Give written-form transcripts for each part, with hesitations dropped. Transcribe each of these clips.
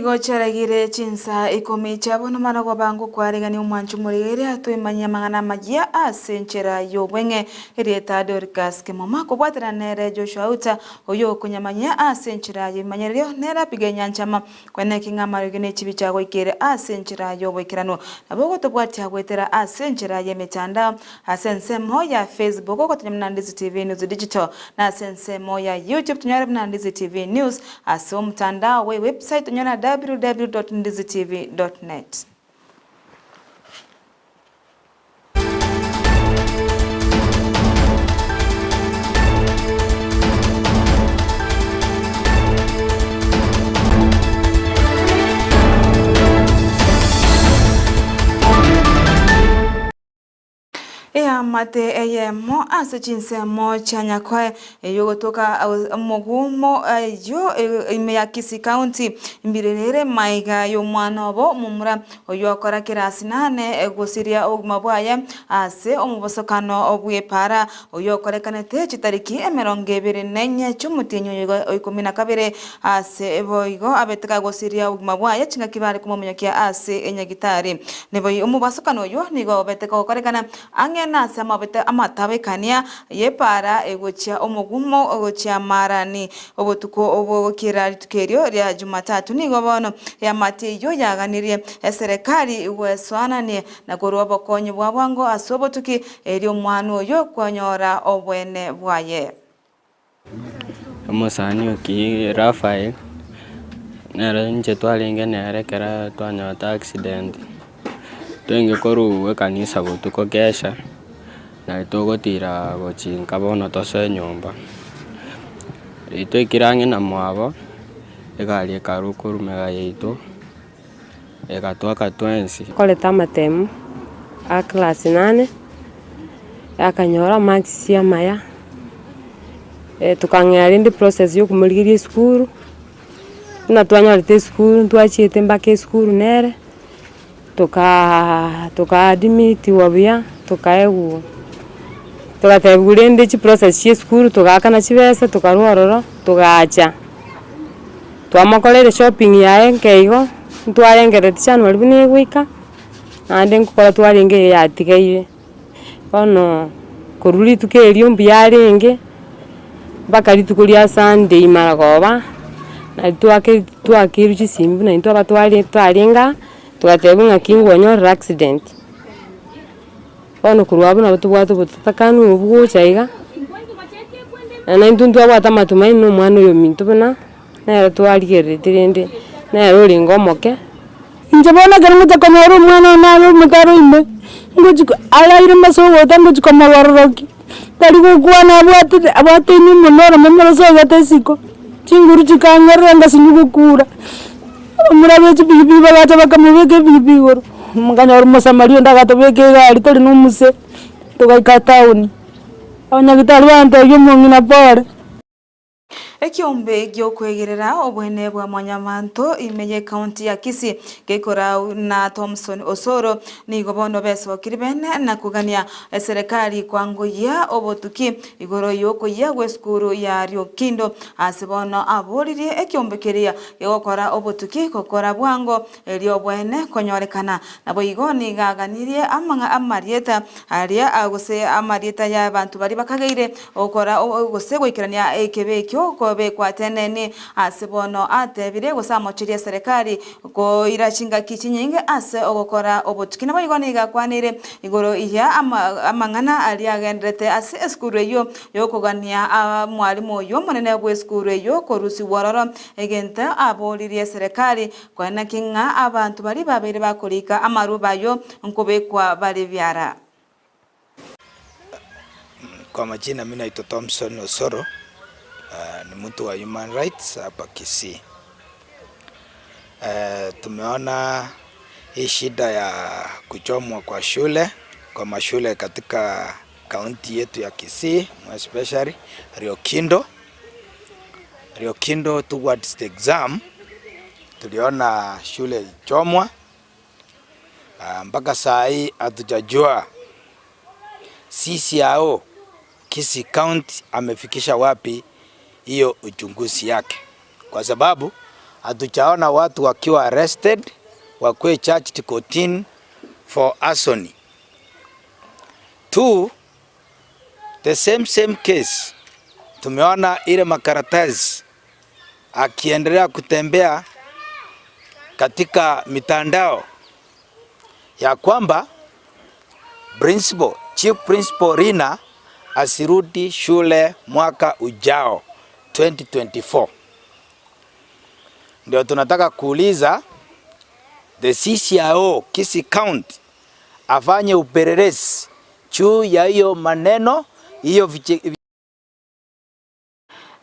Nigo chiaragire chinsa ikomi chia bono marogoba ngokwaregania omwancho omorigereria atoimanyie amang'ana amayia ase enchera y'obweng'e. Erieta Dorcas Kemuma kobwaterana nere Joshua Auta oyio okonyamanyia ase enchera y'ebimanyererio nere apiga enyanchama Kweneki ng'a amariogi ne chibi chiagoikeire ase enchera y'oboikeranu. Nabo ogotobwatia goetera ase enchera y'emetandao, ase ensemo ya Facebook ogotonya buna Ndizi TV News Digital, na ase ensemo ya YouTube tonyore buna Ndizi TV News, ase omotandao bwe website tonyore www.ndizitv.net. Eamate eyemo ase chinsemo chia Nyakoe Eyogotoka omogumo eyio ime ya Kisii County, mbirerere maiga y'omwana obo omomura oyio okora kerasi nane gosiria obogima bwaye ase omobosokano bw'epaara oyio okorekanete chitariki 24 chi'omotienyi oyo o 12 ase boigo abete kagosiria obogima bwaye chingaki bare komomonyokia ase enyagitari. Neboi omobasokano oyio nigo obete kogokorekana Ang'e nase amabete amatabekania y'epaara egochia omogumo ogochia Marani. Obotuko obwo gokira rituko erio ria Jumatatu nigo bono eamate eyio yaganirie eserekari gwesoananie na korua obokonyi bwa bwango ase obotuki erio omwana oyio konyora obwene bwaye. Omosani o Kiige Raphael, nere inche twarenge nere ekero twanyorete accident, twenge korwa ekanisa botuko kesha, nari togotira gochia nka bono tosoe nyomba. Riria twaikire ang'e na mwabo, egari ekarwa korwa magega yaito, egatwaka twensi. Koreta amatemu a class nane, akanyora amarks amaya, tokang'ea rende process ya okomorigeria esukuru, buna twanyorete esukuru ntwachiete mpaka esukuru nere, tokaa tokaadmitiwa buya, tokaegwa togatebiwa rende chiprocess chia esukuru togaakana chibesa tokarwa ororo togacha. Twamokoreire shopping yaye nke igo, ntwarengereti January buna egoika, naende nkokora twarenge eye yatigaire. Bono korwa rituko erio mbuya arenge, mpaka rituko ria Sunday maragoba, nari twake twakeirwe chisimi buna intwe aba tware twarenge aa, togatebiwa ng'aki ngonyorire accident. Bono korwa abwo nabo tobwate obotatakanu obwo gocha iga, na intwe ntwabwate amatumaini na omwana oyo ominto buna, nere twarigereretie rende, nere orenge omoke. Inche bono ekero ngocha konyora omwana one are omotaro ime, ngochi ko araire mase ogota ngochi komogororokia, tari gokwana abwatete abwate enyumo na oromeme rosogete isiko, chinguru chikang'erera ngasinywa gokura, abamura be chipikipiki bagacha bakamobeka epikipiki igoro, nkanyora omosamaria onde agatobeka egari tore na omose, togaika town, abanyagitari bagantebia omong'ina pore. Ekiombe gi'okwegerera obwene bwa Mwanyabanto ime y'ecounty ya Kisii gekorau na Thomson Osoro nigo bono besokire bene na kogania eserekari kwangoyia obotuki igoro y'okoyia gw'esukuru ya Riokindo ase bono aboririe ekiombe keria gegokora obotuki gokora bwango Erio obwene konyorekana. Naboigo nigo aganirie amang'a amarieta aria gose amarieta y'abanto baria bakageire gokora gose goikerania ekebe ekio kobekwa tenene. Ase bono atebire gose amocherie eserekari koira chingaki chinyinge ase ogokora obotuki. Naboigo nigo akwaneire igoro ya amang'ana aria agenderete ase esukuru eyio yokogania mwalimu oyio omonene bw'esukuru eyio korusigwa ororo egento aboririe eserekari Koenaki ng'a abanto baria babeire bakorika amarube ayio nkobekwa bare biara. Kwa majina mi naitwa Thompson Osoro, ni mtu wa human rights hapa Kisii. Tumeona hii shida ya kuchomwa kwa shule kwa mashule katika kaunti yetu ya Kisii more especially Riokindo. Riokindo towards the exam tuliona shule ilichomwa mpaka saa hii hatujajua CCIO Kisii County amefikisha wapi hiyo uchunguzi yake, kwa sababu Hatujaona watu wakiwa arrested wakuwe charged kotini for arson. Two, the same same case tumeona ile makaratasi akiendelea kutembea katika mitandao ya kwamba principal, chief principal Rina asirudi shule mwaka ujao 2024. Ndio tunataka kuuliza the CCIO Kisii County afanye upelelezi juu ya hiyo maneno hiyo.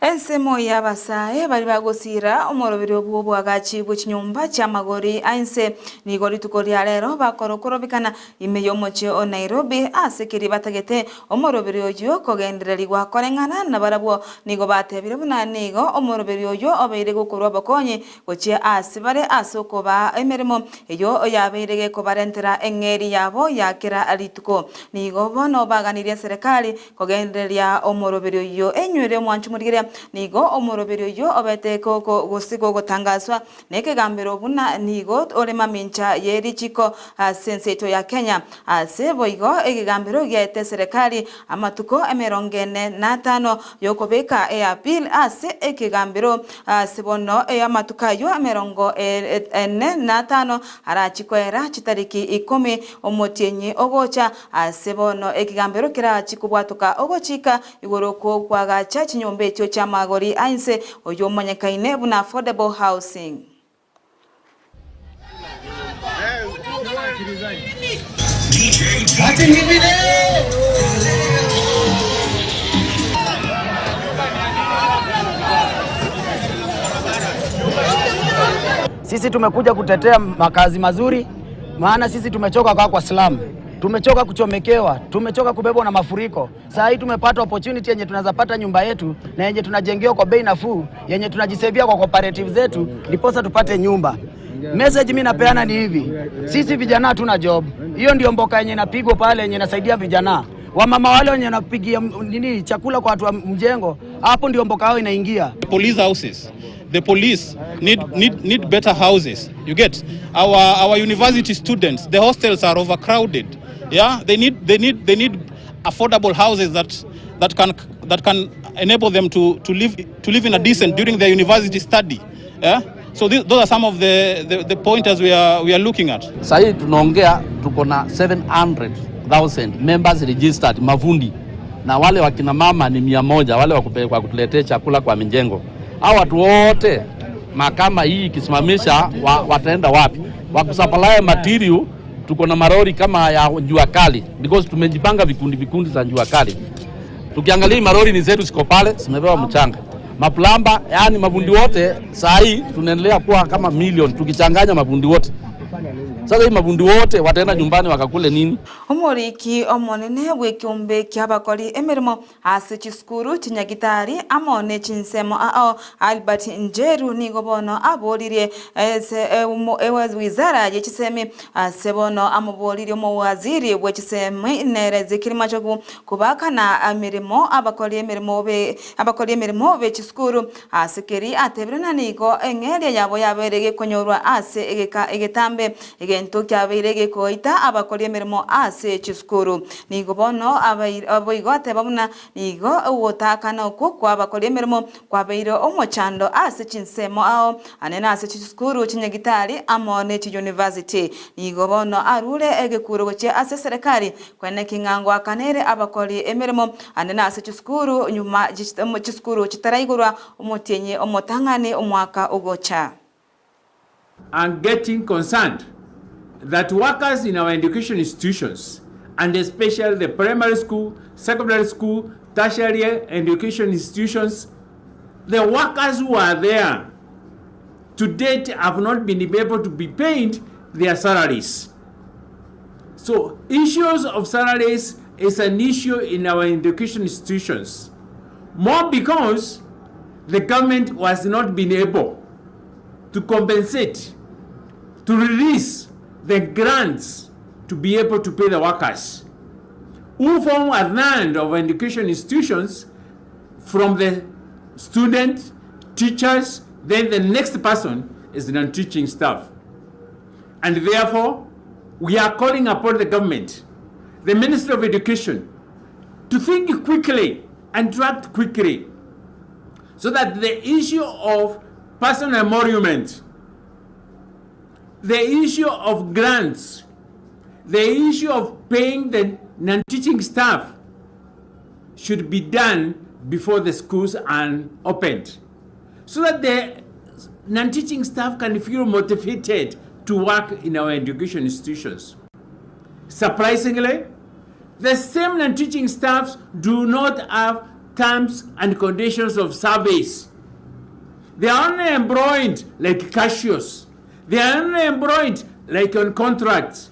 Ensemo y'abasae baria bagosiira omoroberio bw'oboagachi bwe chinyomba chi'amagori a inse nigo rituko ria rero bakorokorobekana ime y'omochie o Nairobi ase keria batagete omoroberio oyio kogendererigwa koreng'ana nabarabwo nigo batebire buna nigo omoroberio oyio obeire gokorwa obokonyi gochia ase bare ase okobaa emeremo eyio yabeire gekobarentera eng'eria yabo ya kera rituko. Nigo bono baganirie eserekari Kogendereria omoroberio oyio enywere omwancho morigereria, nigo omoroberio oyio obete gose gogotangaswa nekegambero buna nigo ore mamincha ye richiko ase ense yaito ya Kenya. Ase boigo ekegambero giaete eserekari amatuko emerongo ene na atano yokobeka eappeal ase ekegambero ase bono amatuko ayio emerongo ene na atano arachie koera chitariki ikomi omotienyi ogocha. Ase bono ekegambero kerachie kobwatoka ogochika igoro kw'okoagacha chinyomba echio chi'amagori a inse, oyio omonyekaine buna affordable housing. Sisi tumekuja kutetea makazi mazuri, maana sisi tumechoka kwa kwa slum. Tumechoka kuchomekewa, tumechoka kubebwa na mafuriko. Saa hii tumepata opportunity yenye tunaweza pata nyumba yetu na yenye tunajengewa kwa bei nafuu, yenye tunajisevia kwa cooperative zetu, ndiposa tupate nyumba. Message mimi napeana ni hivi, sisi vijana hatuna job. Hiyo ndio mboka yenye inapigwa pale yenye inasaidia vijana. Wamama wale wenye wanapigia nini chakula kwa watu wa mjengo, hapo ndio mboka yao inaingia. Police houses. The police need, need, need better houses. You get our, our university students, the hostels are overcrowded. Yeah, they need, they need, they need affordable houses that, that can, that can enable them to, to, live, to live in a decent during their university study. Yeah? So th those are some of the, the, the pointers we are, we are looking at. Sahii tunaongea tuko na 700,000 members registered mavundi na wale wakina mama ni 100, wale wa kutuletea chakula kwa mijengo. Hao watu wote mahakama hii ikisimamisha wa, wataenda wapi? Wakusupply material, tuko na marori kama ya jua kali because tumejipanga vikundi vikundi za jua kali. Tukiangalia marori ni zetu ziko pale zimepewa mchanga maplamba, yani mabundi wote saa hii tunaendelea kuwa kama milioni tukichanganya mabundi wote. Sasa hii mabundi wote wataenda nyumbani wakakule nini? Omoriki omonene bw'ekeombe ki'abakori emeremo ase chisukuru, chinyagitari amo ne chinsemo ao Albert Njeru nigo bono aboririe ase wizara ye chisemi ase bono amoboririe omowaziri bwe chisemi nere Ezekiel Machogu kobakana emeremo abakori emeremo be abakori emeremo be chisukuru ase keri atebire na nigo eng'eria yabo yabeire gekonyorwa ase egeka egetambe egento kiabeire gekoita abakori emeremo ase chisukuru. Nigo bono boigo ateba buna nigo ogotakana okwo kw'abakori emeremo kwabeire omochando ase chinsemo ao anene ase chisukuru, chinyagitari amo ne chiyunivasiti. Nigo bono arure egekuro gochia ase eserekari kweneki ng'a ngoakanere abakori emeremo anene ase chisukuru nyuma chisukuru chitaraigorwa omotienyi omotang'ani omwaka ogocha. And getting concerned that workers in our education institutions, and especially the primary school, secondary school, tertiary education institutions, the workers who are there to date have not been able to be paid their salaries. So issues of salaries is an issue in our education institutions. More because the government was not been able to compensate, to release the grants to be able to pay the workers who form a third of education institutions from the student, teachers, then the next person as non-teaching staff. And therefore, we are calling upon the government, the Ministry of Education, to think quickly and to act quickly so that the issue of personal emolument, the issue of grants, the issue of paying the non-teaching staff should be done before the schools are opened so that the non-teaching staff can feel motivated to work in our education institutions. Surprisingly, the same non-teaching staffs do not have terms and conditions of service. They are only employed like cashiers. They are only employed like on contracts.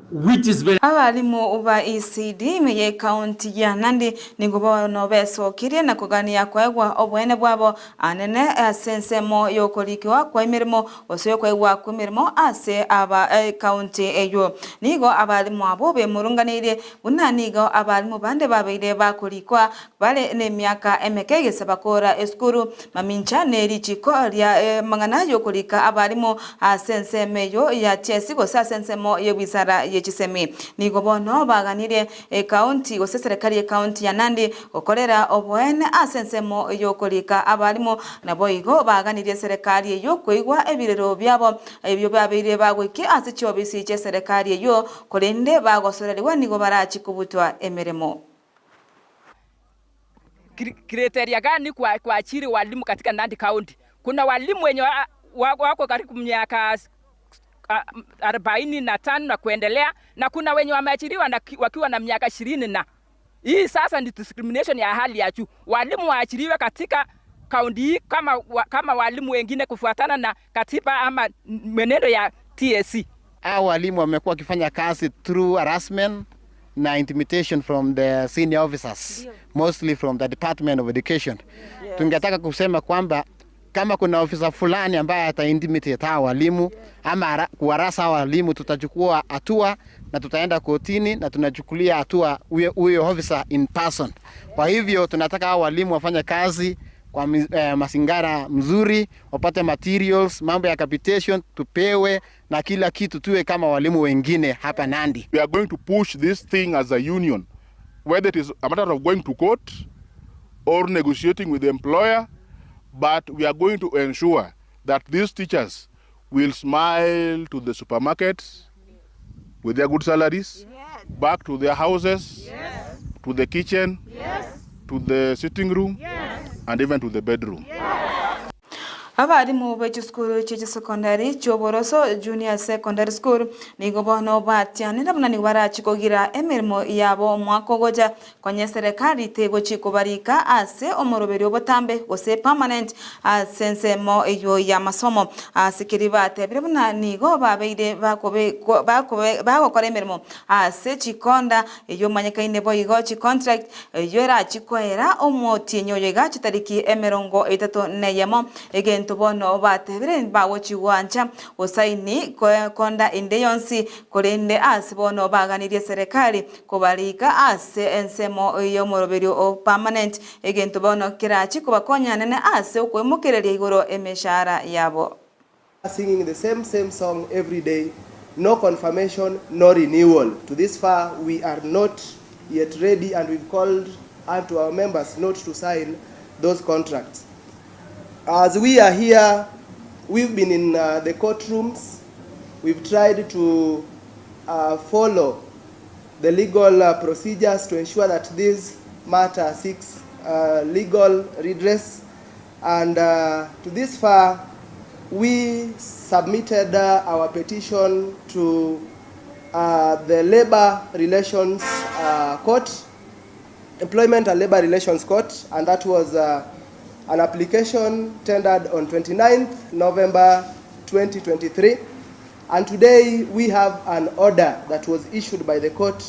Which is very. Abalimu ba ECD ime y'ecounty ya Nandi nigo bono besokirie na kogania koegwa oboene bwabo anene ase ensemo y'okorikiwa kwa emeremo gose y'okoegwa kw'emeremo ase aba ecounty eyio. Nigo abalimu abwo bemurunganeirie buna nigo abalimu bande babeire bakorikwa bare nemiaka emeke gese bakora esukuru mamincha ne richiko ria amang'ana y'okorika abalimu ase ensemo eyio ya TSC gose ase ensemo y'ewizara ye chisemi. Nigo bono baganirie ecounty gose eserekari y'ecounty ya Nandi gokorera oboene ase ensemo y'okorika abalimu. Naboigo baganirie eserekari eyio koigwa ebirero biabo ebio babeire bagoikia ase chiobisi chi'eserekari eyio, korende bagosorerigwa nigo barachie kobutwa emeremo. Criteria gani kwa kuajiri walimu katika Nandi County? Kuna walimu wenye wako karibu miaka 45 na kuendelea, na kuna wenye wameajiriwa na wakiwa na miaka 20 na hii sasa ni discrimination ya hali ya juu. Walimu waajiriwe katika kaunti hii kama walimu wengine kufuatana na katiba ama mwenendo ya TSC. Hao walimu wamekuwa wakifanya kazi through harassment na intimidation from the senior officers, mostly from the Department of Education. Tungetaka kusema kwamba kama kuna ofisa fulani ambaye ata intimidate hawa walimu ama kuharasa hawa walimu, tutachukua hatua na tutaenda kotini na tunachukulia hatua huyo officer in person. Kwa hivyo tunataka hawa walimu wafanye kazi kwa mazingara mzuri, wapate materials, mambo ya capitation tupewe na kila kitu, tuwe kama walimu wengine hapa Nandi. We are going to push this thing as a union, whether it is a matter of going to court or negotiating with the employer, but we are going to ensure that these teachers will smile to the supermarkets with their good salaries, back to their houses, to the kitchen, to the sitting room, and even to the bedroom. Abarimu be chisukuru chie chisecondary chioboroso Junior Secondary School nigo bono batianire buna nigo barachi kogira emeremo yabo omwaka ogocha konya serikali tegochi kobarika ase omoroberi obotambe gose permanent ase ensemo eywo ya masomo ase keri batebire buna nigo babeire bagokora emeremo ase chikonda eywo omanyekaine boigo chicontract eywo erachi koera omotienyi oyo iga chitariki emerongo etato na eyemo egento bono batebire bagochigwancha gosaini konda ende yonsi korende ase bono baganirie serikali kobarika ase ensemo y'omoroberi o permanent egento bono kerachi kobakonya nene ase okoimokereria igoro emeshahara yabo. Singing the same song every day, no confirmation, no renewal. To this far, we are not yet ready, and we've called out to our members not to sign those contracts. As we are here, we've been in the courtrooms. We've tried to follow the legal procedures to ensure that this matter seeks legal redress. And to this far, we submitted our petition to the Labor Relations Court, Employment and Labor Relations Court, and that was an application tendered on 29th November 2023. And today we have an order that was issued by the court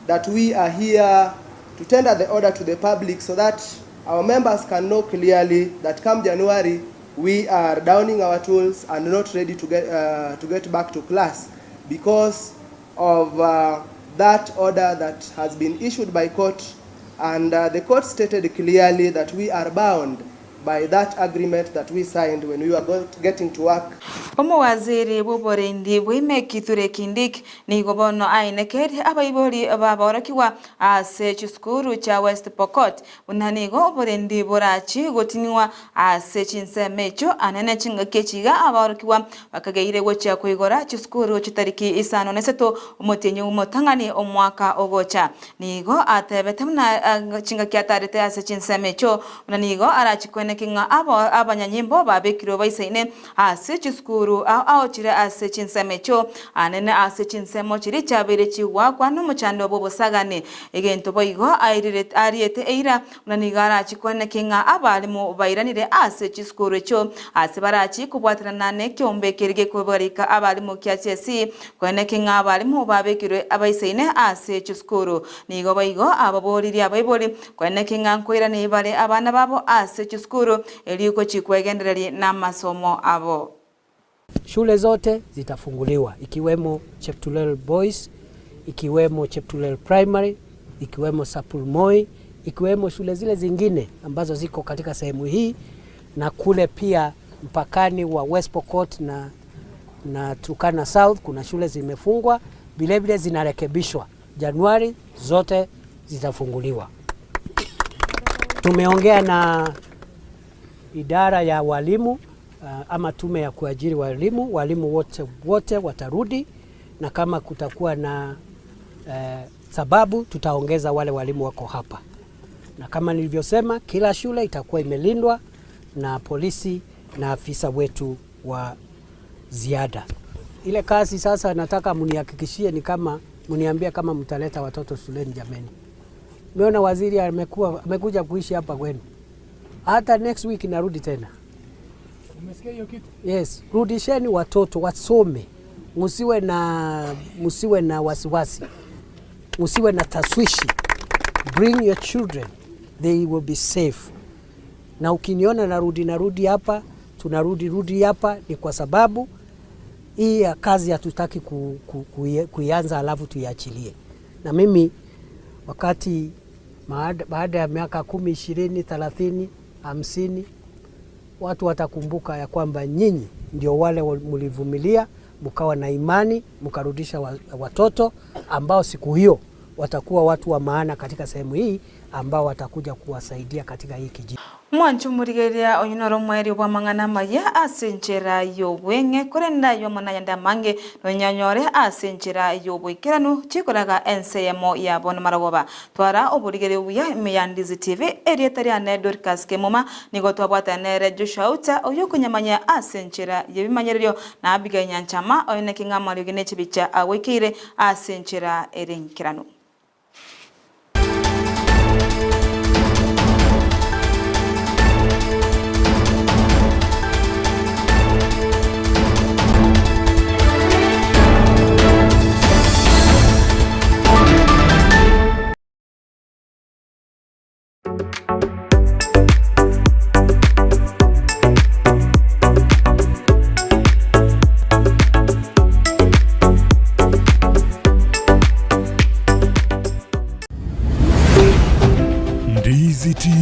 that we are here to tender the order to the public so that our members can know clearly that come January, we are downing our tools and not ready to get back to class because of that order that has been issued by court. And the court stated clearly that we are bound by that agreement that we signed when we were getting to work. Omowaziri bw'oborendi bw'ime Kithure Kindiki nigo bono ainekeire abaibori b'aborokigwa ase chisukuru chia West Pokot buna nigo oborendi borachi goting'wa ase chinsemo echio anene chingaki echi iga aborokigwa bakageire gochia koigora chisukuru chitariki isano na isato omotienyi omotang'ani omwaka ogocha. Nigo atebete buna chingaki atarete ase chinsemo echio buna nigo arachikweneke ng'a abanyanyimbo babekirwe baisaine ase chisukuru ao aochire ase chinsemo echio, anene ase chinsemo chiria chiabeire chigwakwa nomochando bw'obosagani. Egento boigo ariete eira buna nigo arachikweneke ng'a abalimu bairanire ase chisukuru echio ase barachi kobwatanana nekeombe keria gekobarika abalimu kia TSC Koeneki ng'a abalimu babekirwe abaisaine ase chisukuru. Nigo boigo ababoririe abaibori koeneki ng'a nkoiranei bare abana babo ase chisukuru erio gochia kwegendereria namasomo abo. Shule zote zitafunguliwa ikiwemo Cheptulel Boys, ikiwemo Cheptulel Primary, ikiwemo Sapul Moi, ikiwemo shule zile zingine ambazo ziko katika sehemu hii na kule pia mpakani wa West Pokot na na Turkana South kuna shule zimefungwa, vilevile zinarekebishwa. Januari zote zitafunguliwa. Tumeongea na idara ya walimu ama tume ya kuajiri walimu. Walimu wote wote watarudi, na kama kutakuwa na sababu tutaongeza wale walimu wako hapa, na kama nilivyosema, kila shule itakuwa imelindwa na polisi na afisa wetu wa ziada. Ile kazi sasa nataka mnihakikishie ni kama mniambie kama mtaleta watoto shuleni jameni. Nimeona waziri amekuja kuishi hapa kwenu. Hata next week narudi tena. Umesikia hiyo kitu? Yes, rudisheni watoto wasome. Msiwe na wasiwasi. Msiwe na taswishi. Bring your children. They will be safe. Na ukiniona narudi hapa, tunarudi rudi hapa ni kwa sababu hii ya kazi hatutaki kuianza alafu tuiachilie. Na mimi wakati baada ya miaka 10, 20, 30, 50 watu watakumbuka ya kwamba nyinyi ndio wale mlivumilia, mkawa na imani, mkarudisha watoto ambao siku hiyo watakuwa watu wa maana katika sehemu hii ambao watakuja kuwasaidia katika hii kijiji. Mwancho murigeria onyinoro mweri bwa mang'ana maya ase enchera y'obweng'e korenda y'omonayanda mange nonyanyore ase enchera y'oboikeranu chikoraga ensemo yabo namarogoba twara oborigereria buya ime ya Ndizi TV erieta riane Dorcas Kemuma nigo twabwatanere Joshua Uta oyo okonyamanya ase enchera y'ebimanyererio na Abigail Nyanchama oyo naki ng'a amariogi ne chibicha agoikeire ase enchera ere enkeranu.